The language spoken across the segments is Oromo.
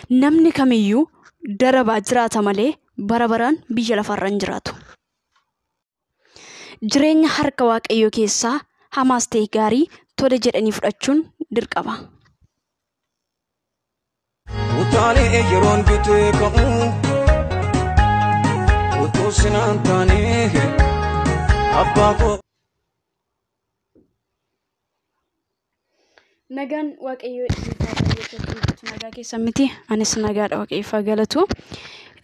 Namni kamiyyuu darabaa jiraata malee bara baraan biyya lafaarra hin jiraatu. Jireenya harka Waaqayyoo keessaa hamaas ta'e gaarii tole jedhanii fudhachuun dirqama. Utaalee yeroon bitee ka'u utuu sinaan taanee abbaa koo. Nagaan Waaqayyoo isiniif nagaa keessan miti. Anis nagaadha Waaqayyoof haa galatu.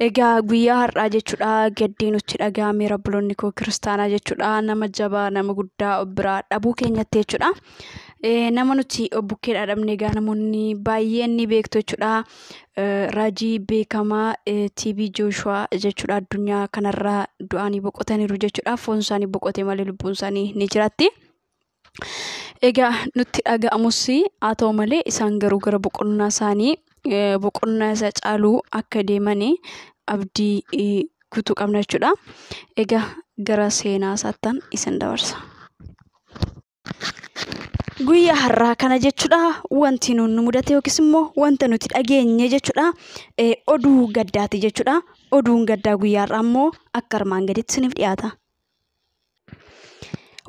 Egaa guyyaa har'aa jechuudha gaddii nutti dhaga'ame obboloonni koo kiristaanaa jechuudha nama jabaa nama guddaa of biraa dhabuu keenyatti jechuudha. Nama nuti bukkeedhaa dhabne egaa namoonni baay'een ni beektu jechuudha. Raajii beekamaa TB Jooshuwaa jechuudha addunyaa kanarraa du'anii boqotaniiru jechuudha. Foon isaanii boqote malee lubbuun isaanii ni jiraatti. Egaa nutti dhaga'amus haa ta'u malee isaan garuu gara boqonnaa isaanii boqonnaa isa caaluu akka deemanii abdii guutuu qabna jechuudha. Egaa gara seenaa isaattan isin dabarsa. Guyyaa har'aa kana jechuudha wanti nu mudate yookiis immoo wanta nuti dhageenye jechuudha oduu gaddaati jechuudha. Oduun gaddaa guyyaa har'aa immoo akka armaan gaditti isiniif dhiyaata.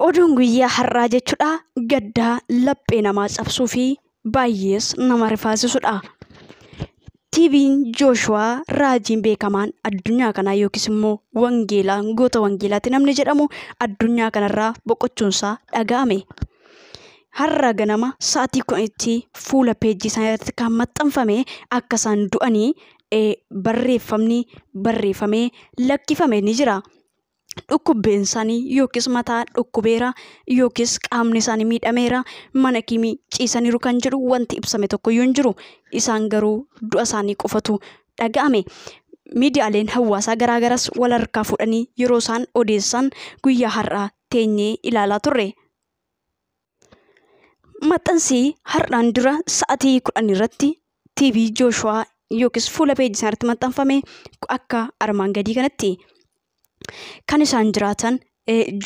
Oduun guyyaa har'aa jechuudha gaddaa laphee namaa cabsuu fi baay'ees nama rifaasisudha. TB'n Jooshuwaa raajiin beekamaan addunyaa kanaa yookiis immoo wangeelaa goota wangeelaatti namni jedhamu addunyaa kanarraa boqochuunsaa dhaga'ame. Har'a ganama sa'aatii 10tti fuula peejii isaanii irratti kan maxxanfame akka isaan du'anii barreeffamni barreeffamee lakkifame ni jira. Dhukkubeen isaanii yookiis mataa dhukkubeera yookiis qaamni isaanii miidhameera mana kimii ciisaniiru kan jedhu wanti ibsame tokkoyyuu hin jiru. Isaan garuu du'a isaanii qofatu dhaga'ame. Miidiyaaleen hawaasaa garaagaras wal harkaa fuudhanii yeroo isaan odeessan guyyaa har'aa teenyee ilaalaa turre. Maxxansi har'aan dura sa'aatii 10 irratti TB Jooshuwaa yookiis fuula peejii isaanii irratti maxxanfame akka armaan gadii kanatti. Kan isaan jiraatan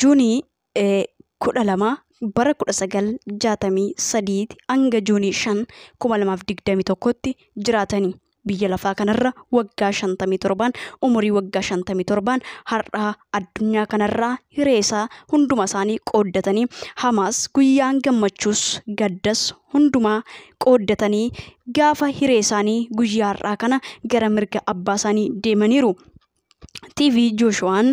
Juunii 12 bara 1963 hanga Juunii 5 2021tti jiraatanii biyya lafaa kanarra waggaa 57 umurii waggaa 57 har'aa addunyaa kanarraa hiree isaa hunduma isaanii qooddatanii hamaas guyyaan gammachuus gaddas hundumaa qooddatanii gaafa hiree isaanii guyyaa har'aa kana gara mirga abbaa isaanii deemaniiru. TV Jooshuwaan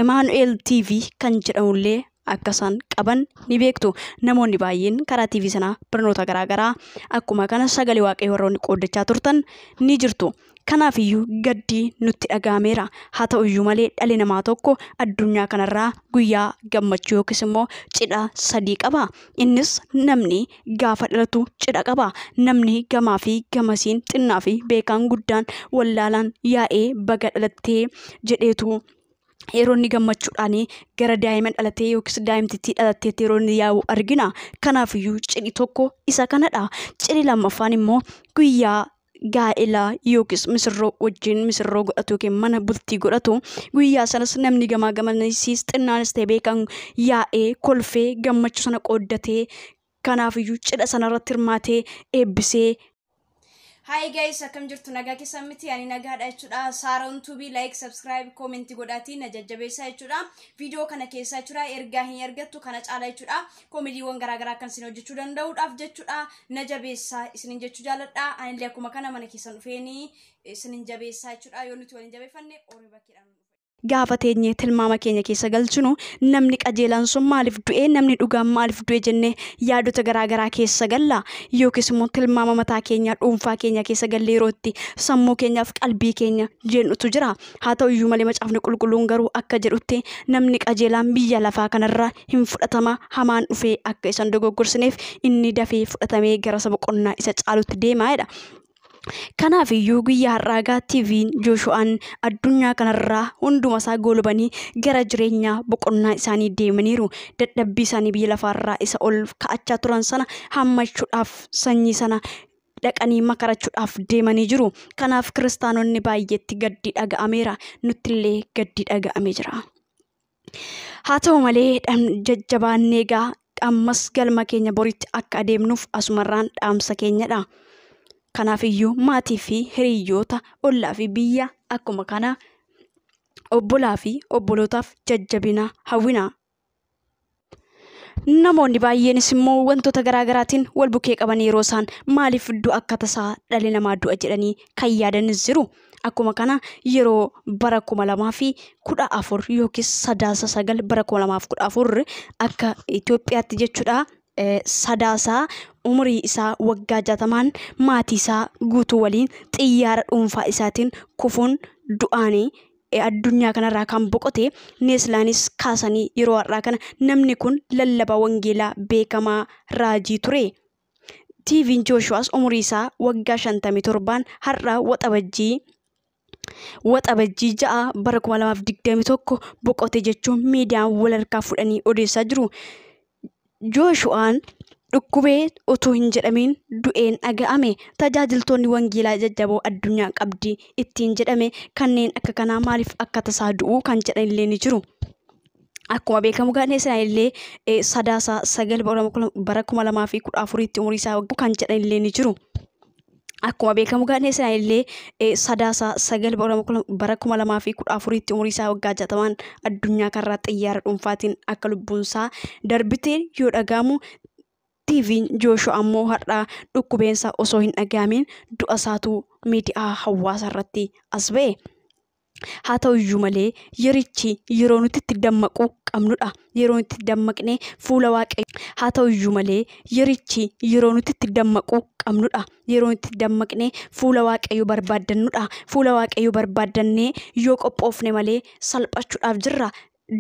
Emaanu'eel TV kan jedhamullee akka isaan qaban ni beektu. Namoonni baay'een karaa TV sanaa barnoota garaagaraa akkuma kana sagalee waaqayyoo warroonni qooddachaa turtan ni jirtu. Kanaafiyyuu gaddi nutti dhaga'ameera. Haa ta'uyyuu malee dhalli namaa tokko addunyaa kanarraa guyyaa gammachuu yookiis immoo cidha sadii qaba. Innis namni gaafa dhalatu cidha qaba. Namni gamaa fi gamasiin xinnaa fi beekaan guddaan wallaalaan yaa'ee baga dhalattee jedheetu yeroo inni gammachuudhaan gara daa'ima dhalatee yookiis daa'imtittii dhalatteetti yeroo inni yaa'u argina. Kanaafiyyuu cidhi tokko isa kanadha. Cidhi lammaffaan immoo guyyaa gaa'elaa yookiis misirroo wajjin misirroo godhatu yookiin mana bultii godhatu guyyaa sanas namni gamaa gamanisiis xinnaanis ta'e beekan yaa'ee kolfee gammachuu sana qooddatee kanaafiyyuu cidha sanarratti hirmaatee eebbisee. Hi guys, akkam jirtu nagaa keessan miti ani nagaadha jechuudha. Saaroon Tuubii like, subscribe, comment godhaatii na jajjabeessaa jechuudha. Viidiyoo kana keessa jechuudha ergaa hin argattu kana caala jechuudha. Koomediiwwan garaagaraa kan isin hojjechuu danda'uudhaaf jechuudha. Na jabeessaa isinin jechuu jaaladha. Anillee akkuma kana mana keessan dhufeenii isinin jabeessaa jechuudha. Yoo nuti waliin jabeeffanne horii bakkeedhaan. Gaafa teenyee tilmaama keenya keessa galchinu namni qajeelaan sun maaliif du'e namni dhugaan maaliif du'e jennee yaadota garaagaraa keessa galla yookiis immoo tilmaama mataa keenya dhuunfaa keenya keessa gallee yeroo itti sammuu keenyaaf qalbii keenya jennutu jira. Haa ta'uyyuu malee macaafni qulqulluun garuu akka jedhutti namni qajeelaan biyya lafaa kanarraa hin fudhatama hamaan dhufee akka isaan dogoggorsineef inni dafee fudhatamee gara saba qonnaa isa caalutti deemaa jedha. Kanaafiyyuu guyyaa har'aa egaa TV'n Jooshuwaan addunyaa kanarraa hunduma isaa goolabanii gara jireenyaa boqonnaa isaanii deemaniiru. Dadhabbii isaanii biyya lafaarraa isa ol ka'achaa turan sana hammachuudhaaf sanyii sana dhaqanii makarachuudhaaf deemanii jiru. Kanaaf kiristaanonni baay'eetti gaddi dhaga'ameera. Nuttillee gaddi dhaga'amee jira. Haa ta'u malee jajjabaannee egaa ammas galma keenya boritti akka adeemnuuf asumarraan dhaamsa keenyadha. Kanaafiyyuu maatii fi hiriyoota ollaa fi biyya akkuma kana obbolaa fi obbolootaaf jajjabina hawwina. Namoonni baay'eenis immoo wantoota garaagaraatiin wal bukkee qaban yeroo isaan maaliif du'a akka tasaa dhalli namaa du'a jedhanii kan yaadanis jiru. Akkuma kana yeroo bara 2014 yookiis 9/9 bara 2014 akka Itoophiyaatti jechuudha. Sadaasaa umurii isaa waggaa 60 maatii isaa guutuu waliin xiyyaara dhuunfaa isaatiin kufuun du'aanii addunyaa kanarraa kan boqote Neeslaanis kaasanii yeroo har'aa kana namni kun lallabaa wangeelaa beekamaa raajii ture. TV'n Jooshuwaas umurii isaa waggaa 57 har'a waxabajjii 6 bara 2021 boqote jechuun miidiyaan wal harkaa fudhanii odeessaa jiru. Jooshuwaan dhukkubee utuu hin jedhamiin du'een dhaga'ame. Tajaajiltoonni wangeelaa jajjaboo addunyaa qabdi ittiin jedhame kanneen akka kanaa maaliif akka tasaa du'uu kan jedhan illee ni jiru. Akkuma beekamu gaadhee illee 9/9 bara 2014 umurii isaa kan jedhan illee ni jiru. Akkuma beekamu gaadhee illee 9/9 bara 2014 umurii isaa waggaa 60 addunyaa kanarraa xiyyaara dhuunfaatiin akka lubbuunsaa darbitee yoo dhaga'amu TV'n Jooshuwaa ammoo har'a dhukkubeensa osoo hin dhaga'amiin du'a isaatu miidiyaa hawaasaa irratti as ba'e. Haa ta'uyyuu malee yerichi yeroo nuti itti dammaquu qabnudha. Yeroo nuti itti dammaqnee fuula Waaqayyoo. Haa ta'uyyuu malee yerichi yeroo nuti itti dammaquu qabnudha. Yeroo nuti itti dammaqnee fuula Waaqayyoo barbaaddannudha. Fuula Waaqayyoo barbaaddannee yoo qophoofne malee salphachuudhaaf jirra.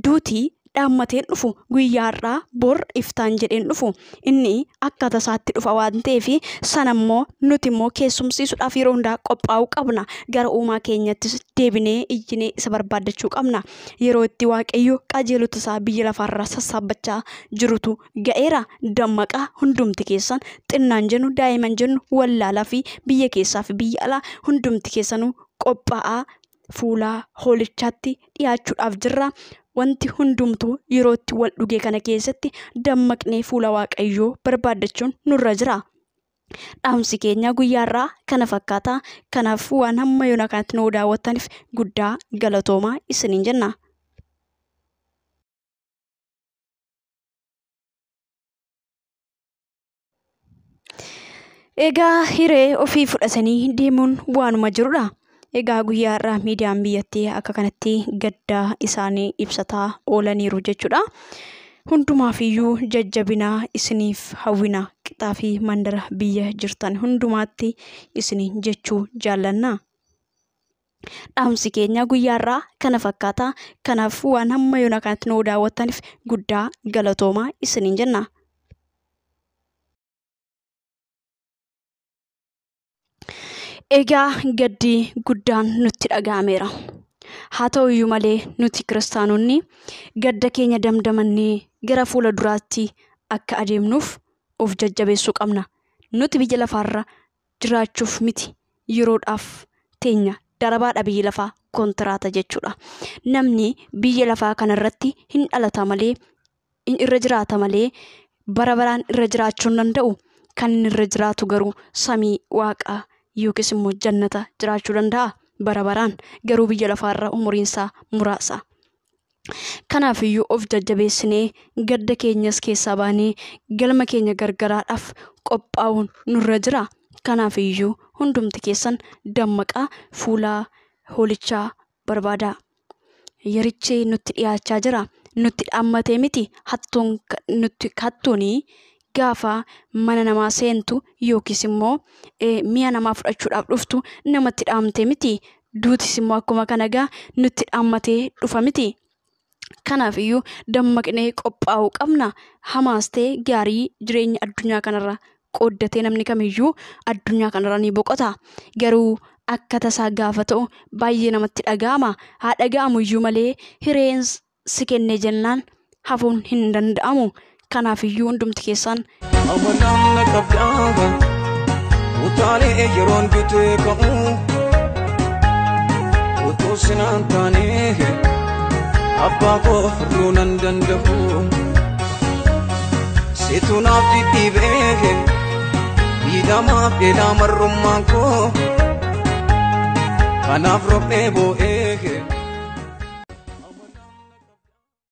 Duuti dhaammateen dhufu guyyaa har'aa bor iftaan jedheen dhufu inni akka tasaatti dhufa waan ta'eef sanammoo nuti immoo keessumsiisuudhaaf yeroo hundaa qophaa'uu qabna. Gara uumaa keenyattis deebinee iyyinee isa barbaaddachuu qabna. Yeroo itti Waaqayyo qajeelota isaa biyya lafaarraa sassaabbachaa jirutu ga'eera. Dammaqaa hundumti keessan xinnaan jennu daa'iman jennu wallaalaa fi biyya keessaa fi biyya alaa hundumti keessanuu qophaa'aa fuula hoolichaatti dhiyaachuudhaaf jirra. Wanti hundumtuu yeroo itti wal dhugee kana keessatti dammaqnee fuula Waaqayyoo barbaaddachuun nurra jira. Dhaamsi keenya guyyaarraa kana fakkaata. Kanaaf waan hamma yoona kanatti nu daawwattaniif guddaa galatoomaa isiniin jenna. Egaa hiree ofii fudhatanii deemuun waanuma jirudha. Egaa guyyaa har'aa miidiyaan biyyattii akka kanatti gaddaa isaanii ibsataa oolaniiru jechuudha. Hundumaafiyyuu jajjabinaa isiniif hawwina. Qixaa fi mandara biyya jirtan hundumaatti isiniin jechuu jaallanna. Dhaamsi keenya guyyaa har'aa kana fakkaata. Kanaaf waan hamma yoona kanatti nu daawwattaniif guddaa galatoomaa isiniin jenna. Egaa gaddi guddaan nutti dhaga'ameera. Haa ta'uyyuu malee nuti kiristaanonni gadda keenya damdamannee gara fuula duraatti akka adeemnuuf of jajjabeessuu qabna. Nuti biyya lafaarra jiraachuuf miti yeroodhaaf teenya darabaadha biyyi lafaa kontiraata jechuudha. Namni biyya lafaa kanarratti hin dhalata malee irra jiraata malee bara baraan irra jiraachuu hin danda'u. Kan inni irra jiraatu garuu samii waaqaa yookiis immoo jannata jiraachuu danda'a bara baraan garuu biyya lafaarra umuriin isaa muraasa. Kanaafiyyuu of jajjabeessinee gadda keenyas keessaa baanee galma keenya gargaraadhaaf qophaa'uun nurra jira. Kanaafiyyuu hundumti keessan dammaqaa fuula hoolichaa barbaadaa. Yerichi nutti dhiyaachaa jira. Nutti dhaammatee miti hattuun gaafa mana namaa seentu yookiis immoo mi'a namaa fudhachuudhaaf dhuftu namatti dhaamtee miti. Duutis immoo akkuma kana egaa nutti dhaammatee dhufa miti. Kanaafiyyuu dammaqnee qophaa'uu qabna. Hamaas ta'e gaarii jireenya addunyaa kanarra qooddatee namni kamiyyuu addunyaa kanarra ni boqota. Garuu akka tasaa gaafa ta'u baay'ee namatti dhaga'ama. Haa dhaga'amu iyyuu malee hireen si kenne jennaan hafuun hin danda'amu. Kanaafiyyuu hundumti keessan Amanaan na qabdaa utaalee yeroon dutee ka'u utuu sinaan taanee abbaa koo furduu nan danda'u situ naaf dhidhiibee. Miidhamaaf jedhaa marrummaan koo kanaaf roqnee boo'ee.